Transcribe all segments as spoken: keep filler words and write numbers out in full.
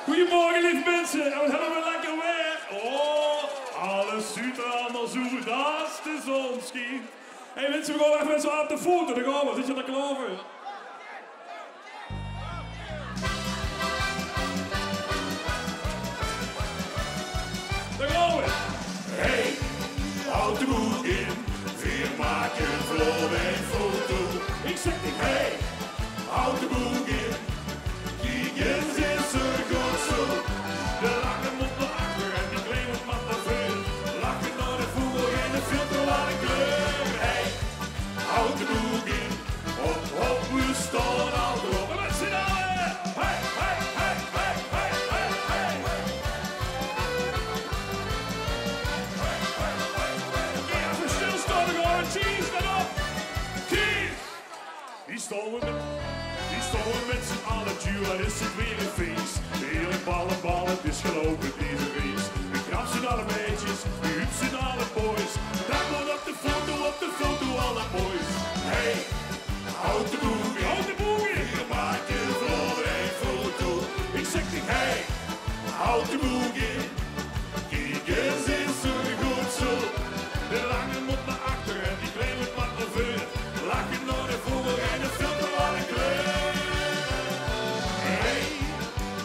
Goeiemorge, leef minse. En wat höbbe v'r lekker waer. Oh, alles zuut d'r allemaol zoe oet es de zon sjient. Hey minse, v'r gaon effe mit z'n allen op de foto. Dao gaon v'r. Zit geer d'r klaor veur? Dao gaon v'r. Hey, haoj de boek in. Veer make vlot ein foto. Ich zèk dich, hey, haoj de boek in. Kiek ins, is ze good zoe. De lange mót nao achter en die kleine mót nao veur. Lache nao de vogel en de filter, wat ein kleur. Hey, haoj de boek in. Hop, hop, v'r staon al d'rop. En mit z'n allen. Hey, hey, hey. Oké, effe stilstaon, dan gaon v'r. Cheese, let op. Cheese. Hie staon v'r mit, hie staon v'r mit z'n allen, tjoe, wat is 't weer ein fees. Heerlik balle, balle, 't is geloupe, deze race. V'r krabse alle meidjes, v'r hupse alle boys. Dan mót op de foto, op de foto, alle boys. Hey, haoj de boek in. Haoj de boek in. Veer make vlot ein foto. Ich zèk dich, hey, haoj de boek in. Kiek ins, is ze good zoe. De lange mót nao achter en die kleine mót nao veur. Lache nao de vogel en de filter, wat ein kleur. Hey,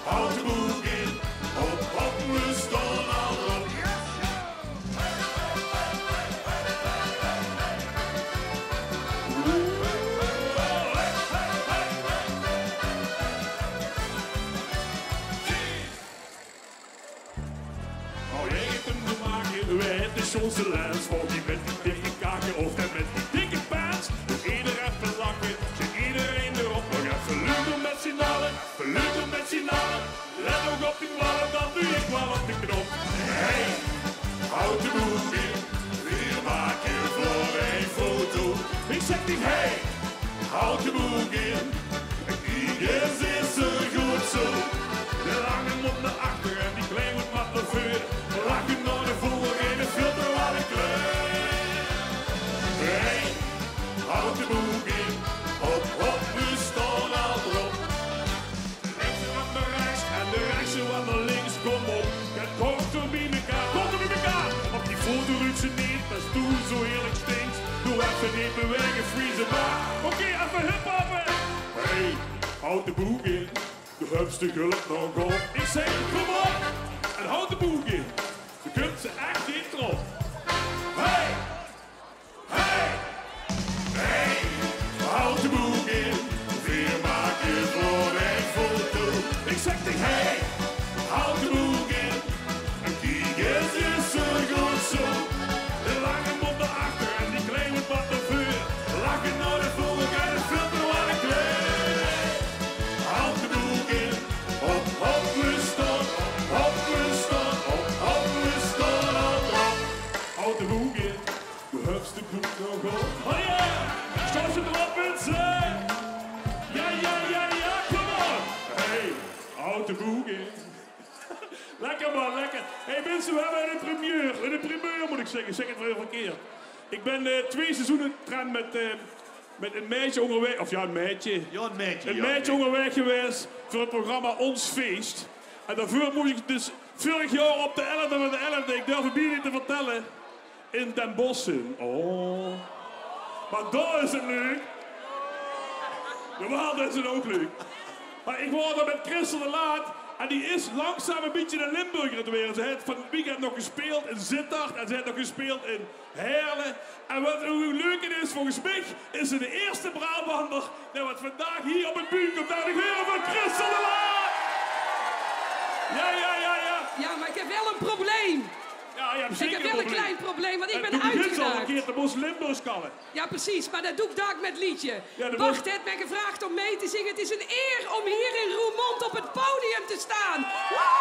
haoj de boek in. Hop, hop, v'r staon al d'rop. Noe, ich höb 'm te make mit de sjoonste lens. Veur die mit die dikke kake of dan mit die dikke pens. Doot ederein effe lache, zèt ederein d'rop. Nog effe leuk doon mit z'n allen, effe leuk doon mit z'n allen. Let ouch op die kwalm, dan duuj ich waal op de knop. Hey, haoj de boek in, veer make vlot ein foto. Ich zèk dich, hey, haoj de boek in. Kiek ins, is ze good zoe. De lange mót nao achter en die kleine mót nao veur. Lache nao de vogel en de filter, wat ein kleur. Hey, haoj de boek in. Hop, hop, v'r staon al d'rop. De linkse mót nao rechs en de rechse mót nao links. Kóm op, get korter bie mekaar, korter bie mekaar. Op die foto ruuks se neet, es doe zoe heerlik stinks. Doe effe neet bewaege, freeze maar. Oké, effe huphoppe. Hey, haoj de boek in. Doe höbs de gulp nog op. Ich zèk, kóm op. En haoj de boek in. Doe kums se ech neet d'rop. Hey! Hey! Hey! Haoj de boek in, veer make vlot ein foto. Ich zèk dich, hey! Haoj de boek in, en kiek ins, is ze good zoe. De lange mót nao achter en die kleine mót nao veur. Lache nao de vogel en de filter, wat ein kleur. Haoj de boek in, hop, hop, v'r staon, hop, v'r staon, hop, hop, v'r staon al d'rop. Haoj de boek in. Doe höbs de boek nog op. Oh yeah! Staon ze d'rop, minse? Ja, ja, ja, ja, come on! Hey, haoj de boek in. Lekker man, lekker. Hey minse, v'r höbbe ein primeur. Ein primeur mót ich zègke. Ich zèk 't weer verkeerd. Ich bön, eh, twee seizoene trend mit, eh, mit ein meidje óngerwaeg, of ja, ein meidje. Ja, ein meidje, ja, ein meidje óngerwaeg gewaes veur 't programma Ons Feest. En daoveur mós ich dus veurig jaor op de elfde van de elfde, ich durf 't bienao neet te vertèlle, in Den Bosch zeen. Oh. Mer dao is 't leuk. Jawaal, dao is 't ouch leuk. Mer ich waor dao mit Christel de Laat en die is langzaam e bietje 'ne Limburger aan 't waere. Ze haet van 't weekend nog gespeeld in Zitterd en ze haet nog gespeeld in Heerle. En wat, wie leuk 't is, volges mich is ze de ierste Brabander dae wat vandaag hie op 't puum kump. Dames en here, veur Christel de Laat! Ja, ja, ja, ja. Ja, maar ik heb wel een probleem. Ja, je hebt zeker een probleem. Ik heb wel een klein probleem, want ik ben uitgedaagd. En doe begins al verkeerd, de mós Limburgs kalle. Ja, precies, maar dat doe ik daak met liedje. Ja, dat... Bart heeft mij gevraagd om mee te zingen. Het is een eer om hier in Roermond op het podium te staan. Woe!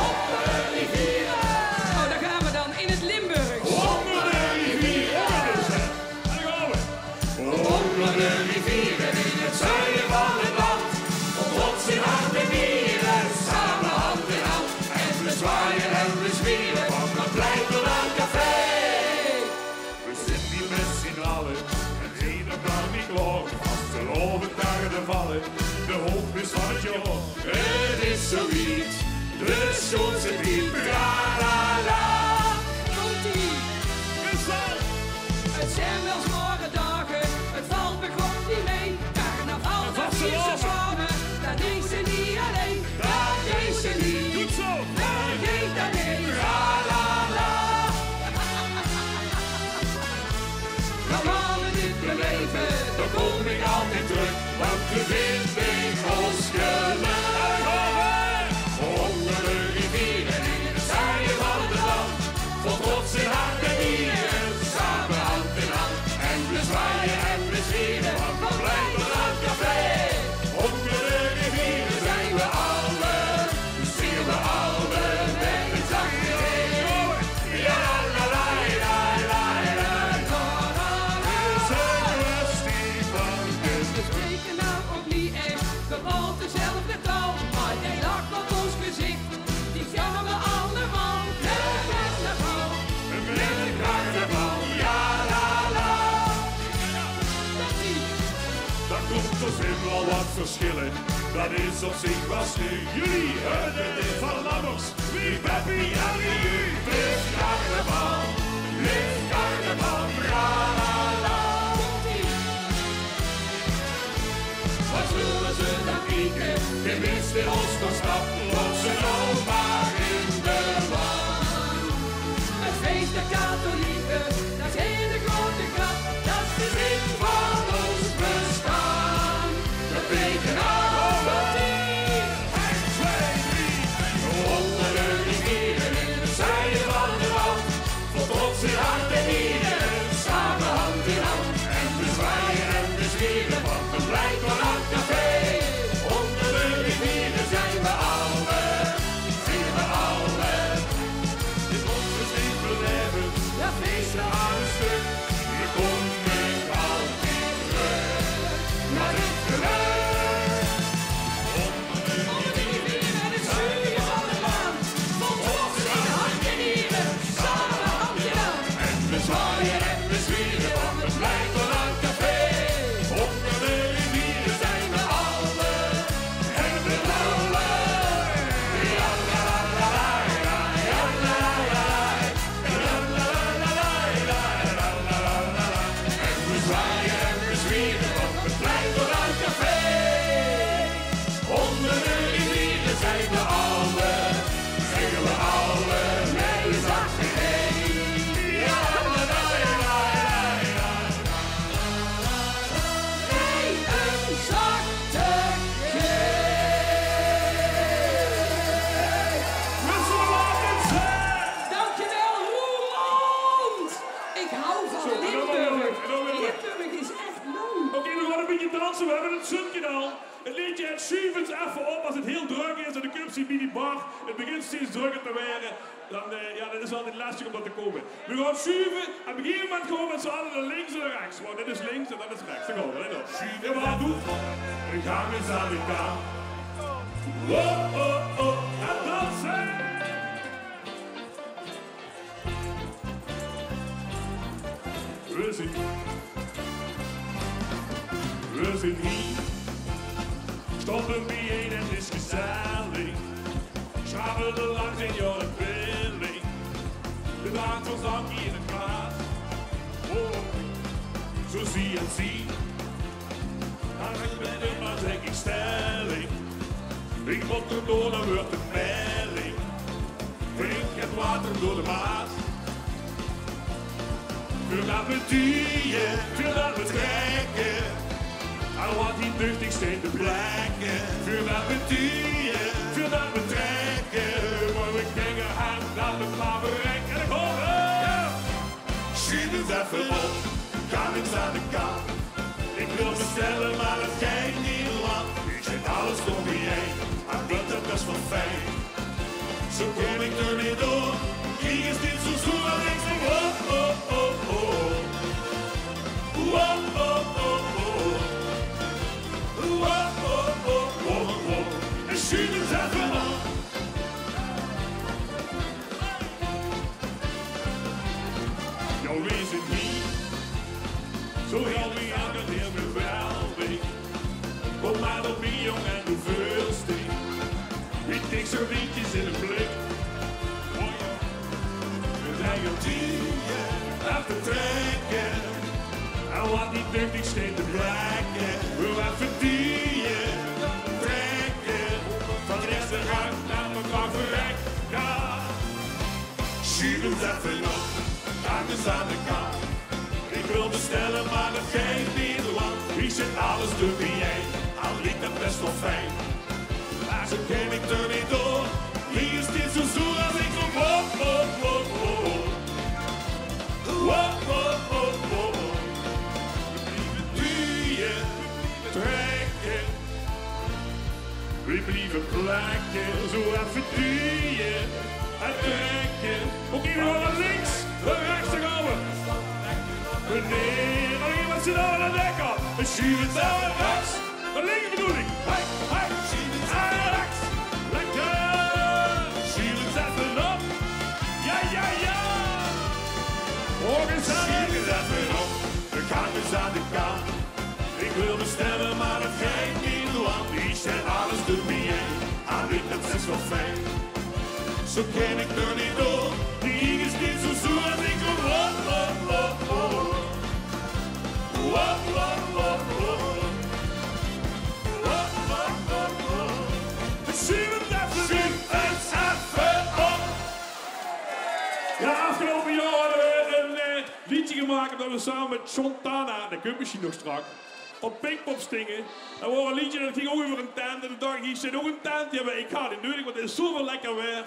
Onder de rivieren. Oh, daar gaan we dan, in het Limburgs. Onder de rivieren. Daar gaan we. Onder de rivieren in het zuiden van het land. Op trots in hart en nieren, samen hand in hand. En we zwaaien en we zwieren van het plein tot aan café. We zeen hie mit zien alle en gein dag mier klaor. Vastelaovend, carnaval, de hoogmis van het jaor. Toen ze piepen, la la la. Komt-ie. Gezellig. Het zijn wel zware dagen, het valt me god niet mee. Carnaval, dat viert ze samen, dat deed ze niet alleen. Dat deed ze niet. Vergeet dat niet. La la la. Dan gaan we dit beleven, dan kom ik altijd terug. Want je vindt in ons geluk. Honderden rivieren in het zuiden van het land. Vol trots in hart en nieren, samen hand in hand. En we zwaaien en we zwieren, want we blijven aan het café. Honderden rivieren zijn we allen, zingen we allen met een zachte G. Ja, la, la, la, la, la, la. Is een kwestie van tijd. We spreken nou ook niet echt bepaald dezelfde taal, maar jij lacht op ons gezicht. Die gaan we allemaal met carnaval. Met carnaval, ja, la, la. Dat is... Dat komt, er zijn wel wat verschillen, dat is op zich wel slim. Jullie, het is van Lammers, wie Beppie en wie u. Blijf carnaval, blijf carnaval, la la la. Wat zullen ze dan kieken, tenminste ons nog snap, wat ze nou maar in de war. Het feest der katholieken, dat is hele grote grap. Dat is de zin van ons bestaan. We breken af. Komt-ie. Eén, twee, drie. Honderden rivieren in het zuiden van het land. Vol trots in hart en nieren, samen hand in hand. En we zwaaien en we zwieren, want we blijven aan het café. Honderden rivieren zijn we allen, zingen we allen. Dit ons beleven, ja, feesten aan een stuk. Je komt niet altijd terug, maar dit geluk. Onder de rivieren en het zuiden van het land. Vol trots in hart en nieren, samen hand in hand. En we zwaaien en we zwieren, want we blijven aan het café. Onder de rivieren zijn we allen. En we rollen. Ja, la, la, la, la, ja, la, la, la, la. En we zwaaien en we zwieren, want we blijven aan het café. Onder de rivieren zijn we allen, zingen we allen met een zachte G. Ja, la, la, la, la, la. Met een zachte G. Dankjewel, Roermond! Ik hou van Limburg. Limburg is echt leuk. Oké, we gaan een beetje dansen. We hebben het zundje al. Het liedje, het schuift effe op als het heel druk is en de kums bij die bar. Het begint steeds drukker te worden. Dan, eh, ja, dan is het altijd lastig om dat te komen. We gaan schuiven. Op een gegeven moment gaan we met z'n allen naar links en naar rechts. Want dit is links en dat is rechts. Dan gaan we, let op. Schuiven we aan toe. We gaan weer aan de kant. Wow, oh, oh. En dansen. We zien, we zien hie, stoppe bijein en 't is gezellig. Schaven de langs in jouw billing. De draak van Zankie in het glaas. Oh, zo zie en zie. Maar ik ben in maar trek ik stelling. Ik moet er door, dan wordt het melling. Drink het water door de maat. Veur dat we duie, veur dat we trekke. Al wat die duchtig zijn te plekke. Veur dat we duie, veur dat we trekke. Maar ik ben er aan dat het maar verrekken. En ik hoor het. Schuif 't effe op, kan ik aan de kant. Ik wil bestellen, maar het geit niet lang. Ik zet alles door bijeen, en dat is wel fijn. Zo kom ik er niet door. Kiek eens, dit zo zoer en ik denk: oh, oh, oh, oh. Wow, oh, oh, oh. Wow, oh, oh, oh, oh. En schuif 't effe op. Ja, we zien hie. Zo heel wie aan het heel geweldig. Kom maar op, jong, en doe veulste. Wie dik zo rietjes in de blik. Effe trekke. En wat die duchtig steit te blekke. Effe duie, trekke. Van de eerste rang nao de verrek. Ja. Sjuuf 'm effe op, dan is aan de kant. Ik wil bestelle, maar dat geit neet, want hie zit alles door biejein. Al liek dat best wel fijn. Zo kin ik d'r neet door. Hie is dit zo zoer as ik kom op, op, op, op, op. Op, op, op, op, op. We blieve duie, trekke. We blieve plekke. Zo effe duie en trekke. Oké, we gaon nao links, nao rechts, dao gaon we. Nee, nog iemand zit al aan de dek op. We sjuuve 't nao rechts. Nao links bedoel ik. Hey, hey. Nao rechts. Lekker. Sjuuve 't effe op. Ja, ja, ja. Oh, gezellig. Sjuuve 't effe op. De gang is aan de kant. Ik wil bestelle, maar dat geit neet, want hie zit alles door biejein. Al liek dat best wel fijn. Zo kin ik d'r neet door. Hie is dit zo zoer as ik kom op, op, op, op. Op, op, op, op. Op, op, op, op. Sjuuf 't effe, sjuuf 't effe op. Ja, afgelopen jaor hadde we een eh, liedje gemaakt dat we samen met John Tana, dat kunt misschien nog straks, op Pinkpop stinge. Dat was een liedje dat ging ook over een tent. En toen dacht ik, hier zit ook een tent. Ja, maar ik ga die nodig, want het is zoveel lekker weer.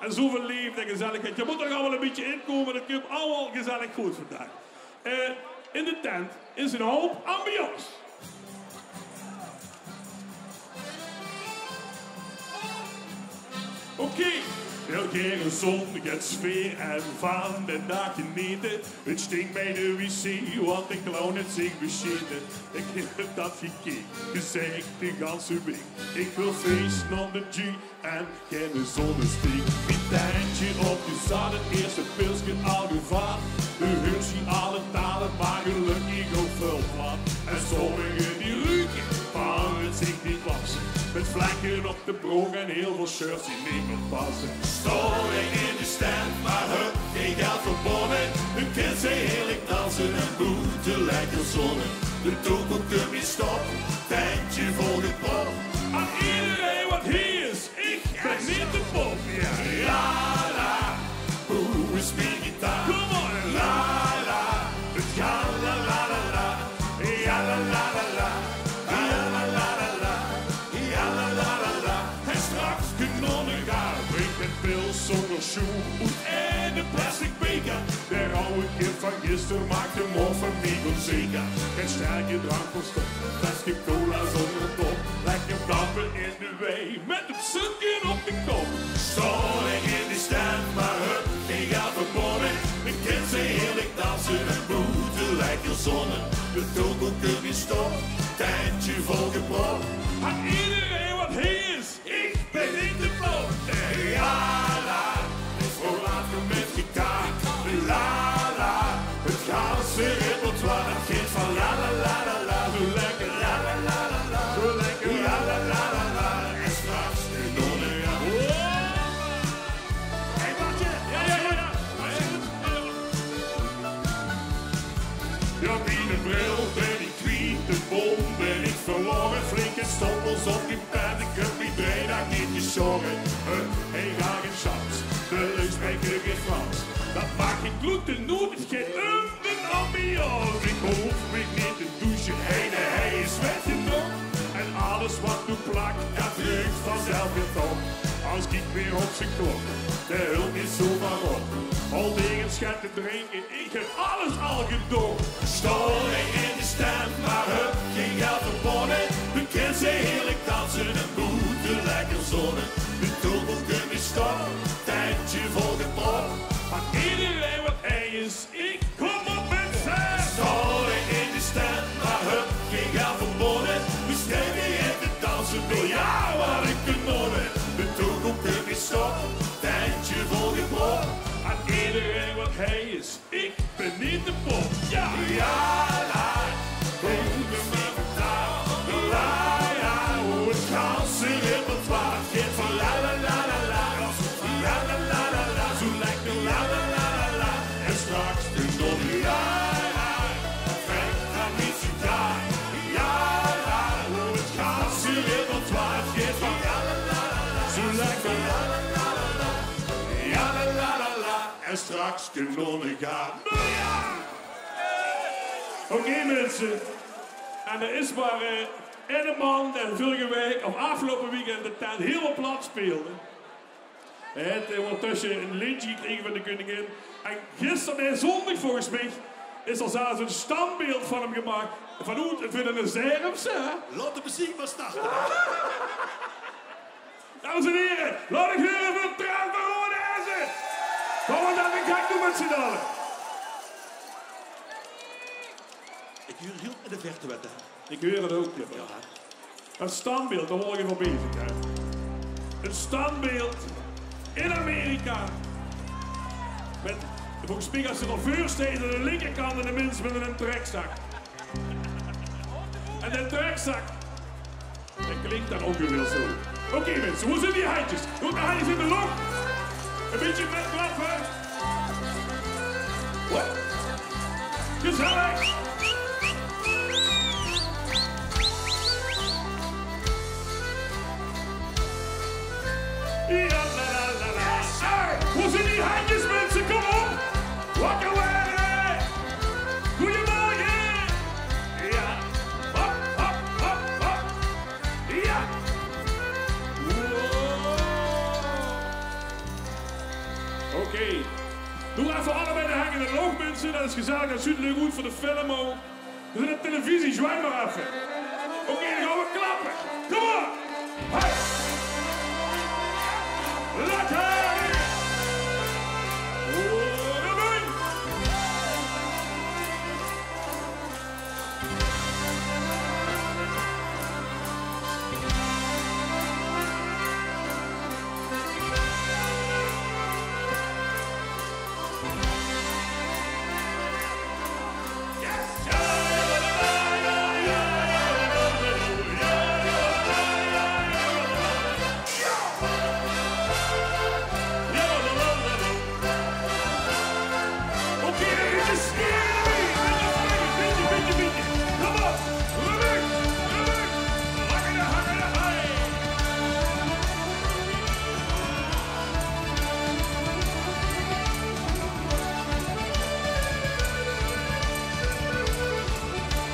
En zoveel leefde en gezelligheid. Je moet er allemaal een beetje in komen. Dat komt allemaal gezellig goed vandaag. Eh, in de tent is een hoop ambiance. Oké, wel gaer zon, get sfeer en van de daag genete. Het stinkt bij de wc, want de clown het zich besjete. Ik heb dat gekeken, gezegd de ganse week. Ik wil feest nondergie en kenne zonnesteek. Mien tentje opgezat, het eerste pilske al gevat. De huurs in alle talen, maar gelukkig ook veel plat. En sommigen die ruken van het zich niet wassen. Met vlekken op de broek en heel veel shirts die niet meer passen. Storing in de stem, maar hup, geen geld verbonnen. De kids zijn heerlijk dansen en boete lekker zonnen. De toekomst is stop, tentje vol geprop. Aan iedereen wat hier is, ik ben niet de pop. Ja. La la, hoe is mijn gitaar? Come on. La la, het gaat la la la la. Ja la la la la. Ja la la la la. Ja la la la la. En straks kanonnegaal, drink met pils zonder sjoe. Oet en de plastic beker. De rauwe kip van gisteren maakt de morgen niet onzeker. Geen sterke drank voor stop, flesje cola zonder top. Lekker dampen in de wei, met het sunken op de kop. Storing in de stem, maar hup, geen geld verbonnen. De kids zijn heerlijk dansen en boete lekker zonnen. De toekomst is stop, tentje vol geprop. Aan iedereen wat hier is, ik ben niet de pop. Ja la, ik verlaat me met gitaar. La la, het ganse repertoire, dat geeft van la la la la la. Zo lekker, la la la la la. Zo lekker, la la la la la. En straks de nonne, ja. Hey, Bartje. Ja, ja, ja, ja. Ja, miene bril ben ik kwiet, de bom ben ik verloren. Flinke stoppels op die pet, ik heb die drie daag niet geschoren. Een heel raar in chance, de leukste bij Frans. Dat maak ik gloed de nood, het geeft um de ambiance. Ik hoef mich niet te douchen, hey, nee, hij is wet genoeg. En alles wat toe plakt, dat vlucht vanzelf weer op. Als ik weer op zijn klok, de hulp is zomaar op. Al tegen schet te drinken, ik heb alles al gedaan. Storing in de stem, maar hup, geen geld verbonnen. De kids zijn heerlijk dansen en boete lekker zonnen. De toekomst is stop, tentje vol geprop. Aan iedereen wat hij is, ik kom op met zes. Storing in de stem, maar hup, geen geld verbonnen. We steken in de dansen, miljard wat ik kanonnen. De toekomst is stop, tentje vol geprop. Aan iedereen wat hij is, ik ben niet de pop. Ja! Ja la, hoe de vertaal. La la, hoe het ganse repertoire. Geeft van Straks kómme v'r nog aan. Oké, minse. En d'r is mer, eh, eine man dae vörrige waek of aafgeloupe weekend de tent hielemaol plat speelde. Hae haet, eh, óngertösse ein lintje gekrege van de keuningin. En gister, nae, zóndig volges mich, is d'r zelfs ein standbeeld van häöm gemaak. Vanoet, veur de reserves, hè? Laot de meziek mer starte. Dames en hiere, laot ich heure veur Trent van Rode Essen. Kóm, v'r gaon 't gek doon mit z'n alle. Ich huur hiel in de verte get, hè. Ich huur 't ouch, jao. Jao. Ein standbeeld, dao waor ich veur bezig, hè. Ein standbeeld in Amerika. Mit, volges mich, es se d'r veur steis, aan de linkerkant eine mins mit eine trekzak. En dae trekzak, dae klink dan ouch weer zoe. Oké, minse, wo zeen die hendjes? Doot de hendjes in de loch. Ein bietje mitklappe. Hop. Gezellig. Jao, la, la, la, la. Hey, wo zeen die hendjes, minse? Kóm op. Wakker waere. Goeiemorge. Jao. Hop, hop, hop, hop. Jao. Wow. Oké. Doot effe allebei de heng in de loch, minse. Det is gezellig. Det zuut leuk oet veur de film ouch. V'r zeen op televisie, zwaai mer effe. Oké, dan gaon v'r klappe. Come on! Hey! Lekker! Oeh, de been!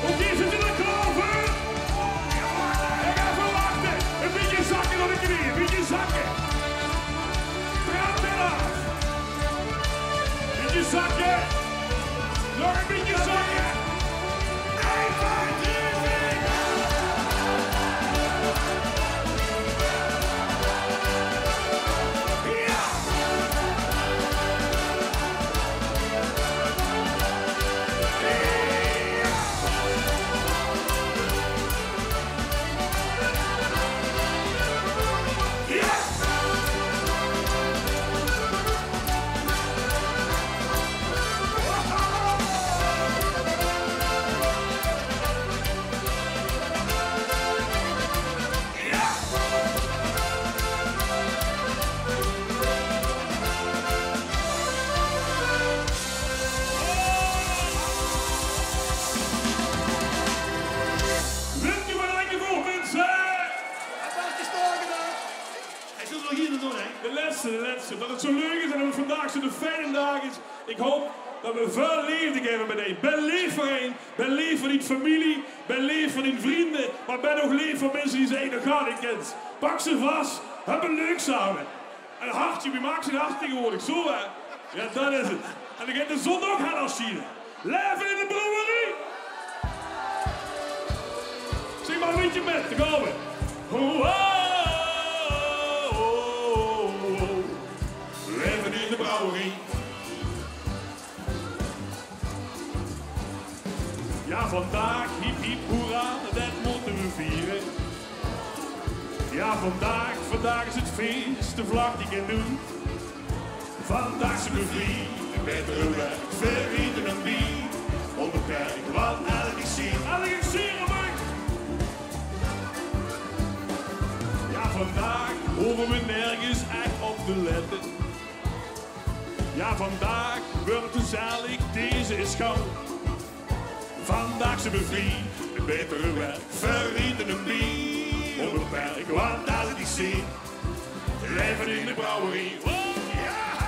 Oké, zit u er klaar voor? Ik ga even wachten. Een beetje zakken door de knieën, een beetje zakken. Praat eraf. Beetje zakken. Nog een beetje zakken. Eén, twee, drie, vier. Ja! Wint geer mien handjevol, minse? Hae zit nog hie en dao, hè? De lètste, de lètste. Det 't zoe leuk is en det 't vandaag zoe'n fijne daag is. Ich haop det v'r väöl leefde gaeve bie-ein. Beleef veur-ein. Beleef veur dien femilie. Beleef veur dien vrunj. Mer beleef ouch leef veur minse die se eigelik nog gaar neet kins. Pak ze vas. Höb 't leuk same. Ein hartje. Wie maaks se ein hart taengewoordig? Zoe, hè? Jao, det is 't. En dan geit de zon ouch hel sjiene. Laeve in de brouwerie! Zing mer ein bietje mit, dao gaon v'r. Ho, ho, ho, ho. Laeve in de brouwerie. Jao, vandaag, hiep, hiep, hoera, det mótte v'r viere. Jao, vandaag, vandaag is 't fees, de vlag die geit oet. Vandaag zeen v'r vrie, beter werk, v'r riete 'm bie. Ónbeperk, want elk is zien. Elk is zien, man. Jao, vandaag hove v'r nörges ech op te lètte. Jao, vandaag weurt 't gezellig, deze is goud. Vandaag zeen v'r vrie, beter werk, v'r riete 'm bie. Ónbeperk, want elk is zien. Laeve in de brouwerie. Woe! Jao!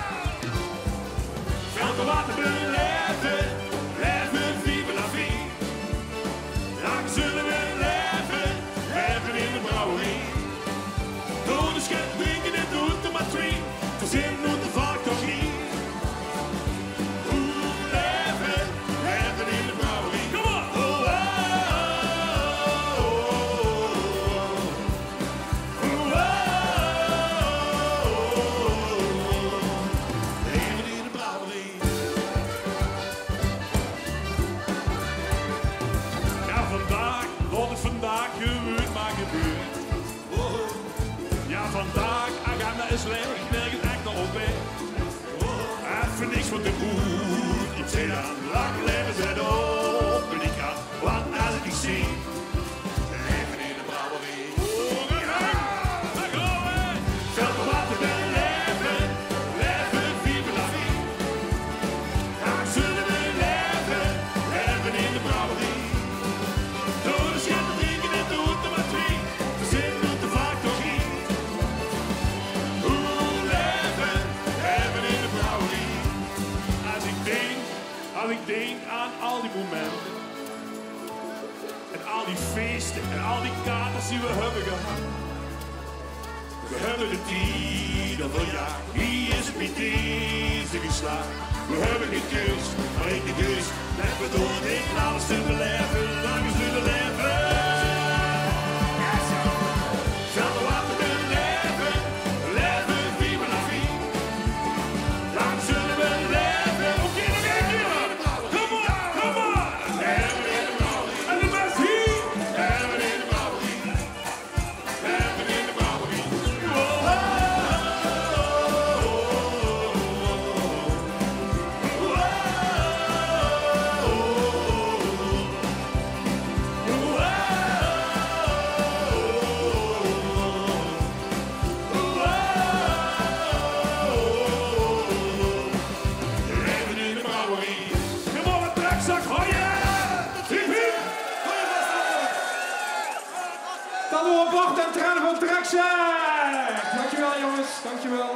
Wat te belaeve, laeve, vive la vie. Lang zulle we laeve, laeve in de brouwerie. Door de schep drinke en doet er maar twee. Verzin noe de factorie. Oeh, laeve, laeve in de brouwerie. Come on! Oh, oh, oh, oh, oh. Oeh, oh, oh, oh, oh, oh. Laeve in de brouwerie. Ja, vandaag, laot 't vandaag gewoon maar gebeure. Ja, vandaag, agenda is leeg, nergens echt op, hè. Effe niks van de boer, ik zei dan, lang leven ze op, en ik ga, wat als ik zie. Laeve in de brouwerie. Veld wat te belaeve, laeve, vive la vie. Graag zulle we laeve, laeve in de brouwerie. Door de schep drinke en doet er maar twee. Verzin noe de factorie. Oeh, laeve, laeve in de brouwerie. Als ik denk, als ik denk aan al die momenten. En al die feeste en al die katers die we höbbe gehad. We höbbe de tied al verjaag. Hie is 't mèt deze geslaag. We höbbe gein keus, maar ik de keus. Laeve we door dit alles te belaeve. Lang zulle laeve. Veld wat te belaeve. Laeve, vive la vie. Lang zulle we laeve. Oké, nog ein kier. Come on, come on. En de beste. Laeve in de brouwerie. Kom op, 't trekzak, hoje! Hiep, hiep! Dat waor Bart en Trenne van Trekzak! Dankjewel, jongens, dankjewel.